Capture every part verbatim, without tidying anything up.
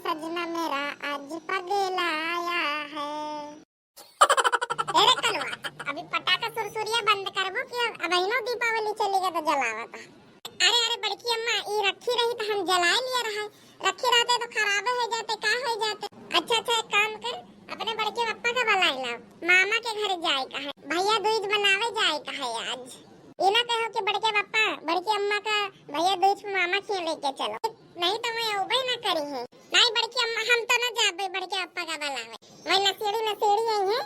सजना मेरा आज पगलाया है। ए रे कलवा, अभी पटाखा सुरसुरिया बंद करबो कि अब, अबहिनो दीपावली चली गई तो जलावत है। अरे, अरे बड़की अम्मा, ई रखी रही तो हम जलाए लिया रहा। रखी रहते तो खराबे हो जाते, का हो जाते। अच्छा, अच्छा, एक काम कर, अपने बड़के पप्पा का बुलाए लाओ, मामा के घर जाए का है, भैया दूज मनावे जाए का है आज। ई ना कहो कि बड़के पप्पा, बड़की अम्मा का भैया दूज पे मामा खिया लेके चलो, नहीं तो मैं अउबे ना करी है। नहीं बड़की अम्मा, हम तो ना जाबे बड़के पप्पा का बुलावे, वही नशेड़ी नशेड़ी आई है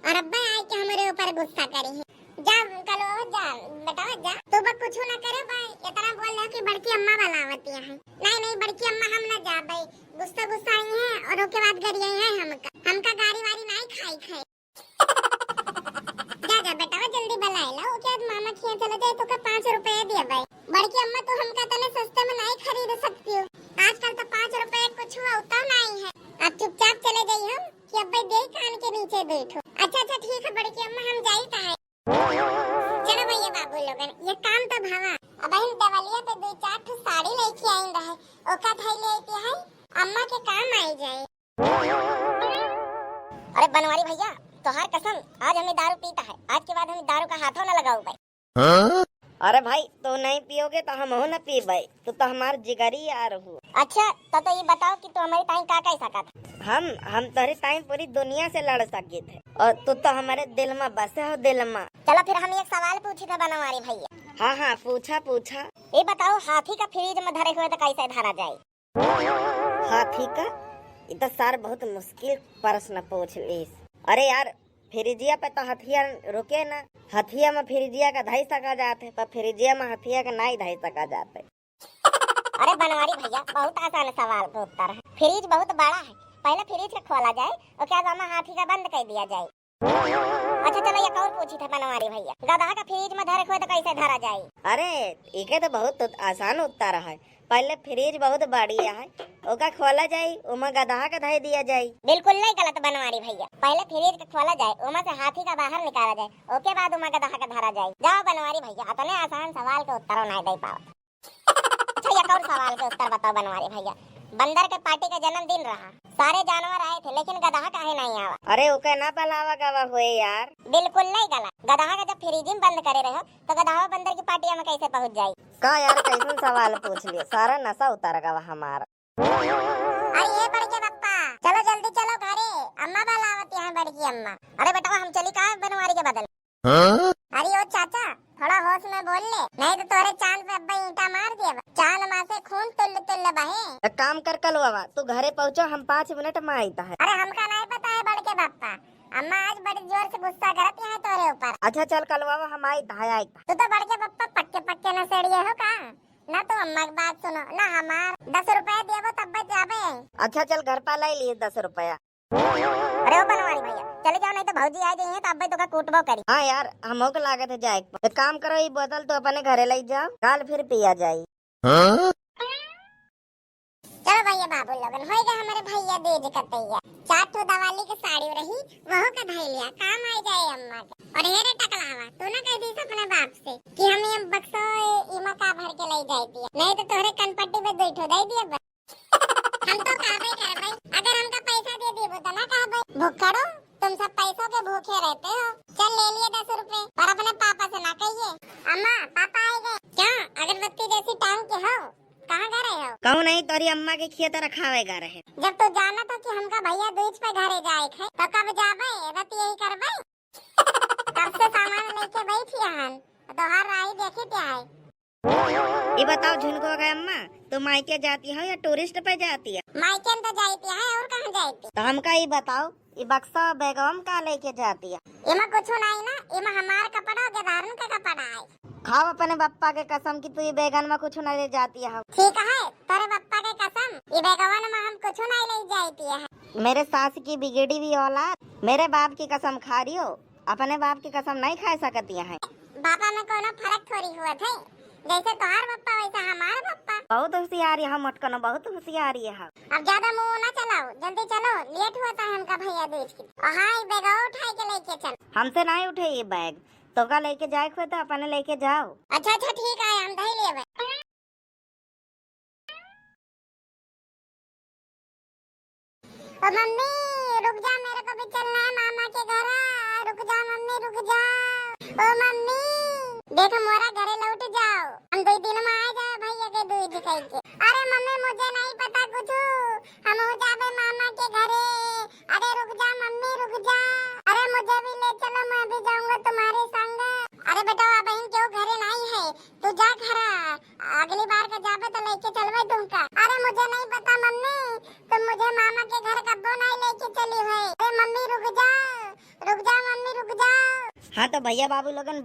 और अब्बे आए के हमरे ऊपर गुस्सा करी है। जा कलवा जा, बेटवा जा, तू बस कुछ ना करे भाई, इतना बोल दे कि बड़की अम्मा बुलावती है। नहीं, नहीं बड़की अम्मा, हम ना जाबे, गुस्सा गुस्सा आई है और ओके बाद गरियाई है हमका, हमका गारी वारी नहीं खाई खाए। जा, जा बेटवा, जल्दी बुलाए ला, ओके बाद मामा खिया चला जाए, तो का पाँच रुपया दिया भाई। बड़की अम्मा, तू हमका तने सस्ते में नहीं खरीद सकती हो, आजकल तो पाँच रुपया कुछ हुआ उतना नहीं है। अब चुपचाप चले जाई हम कि अब्बे दे कान के नीचे बैठो। अच्छा, अच्छा, ठीक है बड़की अम्मा, हम जाई ता है। चलो भैया बाबू लोगन, ये काम तो भवा। अबहिन देवलिया पे दो चार ठो साड़ी लेके आई रहे, ओका धई लेती है, अम्मा के काम आई जाए। अरे बनवारी भैया, तोहार कसम, आज हमें दारू पीता है, आज के बाद हमें दारू का हाथों न लगाओ भाई। अरे भाई, तू नहीं पियोगे तो हमहू न पीबे, तू तो हमार जिगरी यार हो। अच्छा, तो, तो ये बताओ कि तू हमारी ताई का कह सकत है? हम, हम तोहरी ताई पूरी दुनिया से लड़ सकित है, और तू तो हमारे दिल में बसे हो, दिल में। चलो फिर हम एक सवाल पूछी थे बनवारी भैया। हाँ, हाँ, पूछा, पूछा। ये बताओ, हाथी का फ्रिज में धरे हुए तो कैसे धरा जाए? हाथी का? ई तो सार बहुत मुश्किल प्रश्न पूछ लीस। अरे यार, फ्रिजिया पे तो हथिया रुके ना, हथिया में फ्रिजिया का धई सका जात है, पर फ्रिजिया में हथिया का नाई धई सका जात है। अरे बनवारी भैया, बहुत आसान सवाल का उत्तर है। फ्रिज बहुत बड़ा है, पहले फ्रिज का खोला जाए, ओके बाद ओमा हाथी का बंद कर दिया जाए। अच्छा चलो, एक और पूछी थे बनवारी भैया, गदहा का फ्रिज में धरे हुए तो कैसे धरा जाए? अरे, इके तो बहुत उत-, आसान उत्तर है। पहले फ्रिज बहुत बड़ी है, ओका खोला जाए, ओमा गदहा का धई दिया जाए। बिल्कुल नहीं गलत बनवारी भैया, पहले फ्रिज का खोला जाए, ओमा से हाथी का बाहर निकाला जाए, ओके बाद ओमा गदहा का धरा जाए। जाओ बनवारी भैया, इतने आसान सवाल के उत्तर नहीं दे पाओ। अच्छा, एक और सवाल के उत्तर बताओ बनवारी भैया, बंदर के पार्टी का जन्मदिन रहा, सारे जानवर आए थे, लेकिन गदहा काहे नहीं आवा? अरे, ओके ना बुलावा गवा हुए यार। बिल्कुल नहीं गलत, गदहा का जब फ्रिज में बंद करे रहो, तो गदहा बंदर की पार्टी में कैसे पहुंच जाई? का यार, कैसन सवाल पूछ लिए, सारा नशा उतर गवा हमारा। अरे ये बड़के पप्पा, चलो जल्दी चलो घरे, अम्मा बुलावती हैं बड़की अम्मा। अरे बेटवा, हम चली का बनवारी के बदले? हाँ? अरे ओ चाचा, थोड़ा होश में बोल ले, नहीं तो तोरे चांद पे अब्बा ईंटा मार दिए। चांद मा से खून तुल्ल तुल्ल बहे। एक काम कर कलवावा, तू घरे पहुँचो, हम पाँच मिनट में आइत है। अरे हमका नहीं पता है बड़के पप्पा, अम्मा आज बड़ी जोर से गुस्सा करत है तोरे ऊपर। अच्छा चल कलवावा, हम आइत है, आइत। तू तो बड़के पप्पा पक्के पक्के नशेड़िए हो का? ना तू अम्मा की बात सुनो, ना हमार। दस रुपया देबो तब जाबे। अच्छा चल घर पा लाई लिए दस रुपया। अरे ओ बनवारी भैया, चले जाओ, नहीं तो भौजी आ जाइए तो अब्बे तोका कूटबो करी। हाँ यार, हमहू के लागत है जाए के। एक काम करो, ई बोतल तो अपने घरे ले जाओ, काल फिर पिया जाई। हाँ? चलो भैया बाबू लोगन, होई गए हमारे भैया दूज का तैयार। चार ठो दवाली के साड़ी रही, वहू का धई लिया, काम आ जाए अम्मा के। और हे रे टकलावा, तू ना कह दीस अपने बाप से कि हम ये बक्सो इमा का भर के ले जाए दिया, नहीं तो तोहरे कनपट्टी पे दो ठो दे दिया बस। हम तो कहबे करबे, अगर हमका पैसा दे देबो तो ना कहबे। भुक्कड़ो, तुम सब पैसों के भूखे रहते हो। चल ले लिए दस रुपए, पर अपने पापा से ना कहिए। अम्मा, पापा आ गए। क्या अगरबत्ती जैसी टांग के हो? कहाँ गा रहे हो? कहूँ नहीं, तोरी अम्मा के खेत रखावे गा रहे। जब तू जानत हो कि हमका भैया दूज पे घरे जाए के है, तो कब जाबे? रतिया ही करबे। कब से सामान लेके बैठी हन, तोहार राही देखे क्या है? ये बताओ झुनकुआ के अम्मा, तू मायके जाती हो या टूरिस्ट पे जाती है? मायके तो जाती है, और कहाँ जाती? तो हमका ये बताओ, ये बक्सा बैगवा में का लेके जाती है? इमा कुछ नहीं ना, इमा हमार कपड़ा, गदारन का कपड़ा है। खाओ अपने बप्पा के कसम कि तू ये बैगन में कुछ नहीं ले जाती है। ठीक है, तेरे बप्पा के कसम, ये बैगवन में हम कुछ नहीं ले जाती है। मेरे सास की बिगड़ी हुई औलाद, मेरे बाप की कसम खा रही हो, अपने बाप की कसम नहीं खा सकती है। बापा में कोनो फर्क थोड़ी हुआ थे, जैसे तोहार बप्पा वैसा हमार बप्पा। बहुत होशियार है मोटकनो, बहुत होशियार है। अब ज्यादा मुंह ना चलाओ, जल्दी चलो, लेट हुआ था हमका भैया दूज की। और हाँ, ये बैगवा उठाए के लेके चल। हमसे नहीं उठे ये बैग, तोका लेके जाए के हुए तो अपने लेके जाओ। अच्छा, अच्छा, ठीक है, हम धई लेबे। ओ मम्मी, रुक जा, मेरे को भी चलना है मामा के घर। रुक जा मम्मी, रुक जा। ओ मम्मी, देख मोरा घरे लौट जाओ, हम दो दिन में आ जाए भैया के दूध कह के। अरे मम्मी, मुझे नहीं पता कुछ, हम हो जाबे मामा के घरे। अरे रुक जा मम्मी, रुक जा। अरे मुझे भी ले चलो, मैं भी जाऊंगा तुम्हारे संग। अरे बेटा, अब बहन क्यों घरे नहीं है, तू जा घरा, अगली बार का जाबे तो लेके चलबे तुमका। अरे मुझे नहीं पता मम्मी, तुम मुझे मामा के घर कब्बो नहीं लेके चली है। अरे मम्मी रुक जा, रुक जा मम्मी, रुक जा। हाँ तो भैया बाबू लोगन,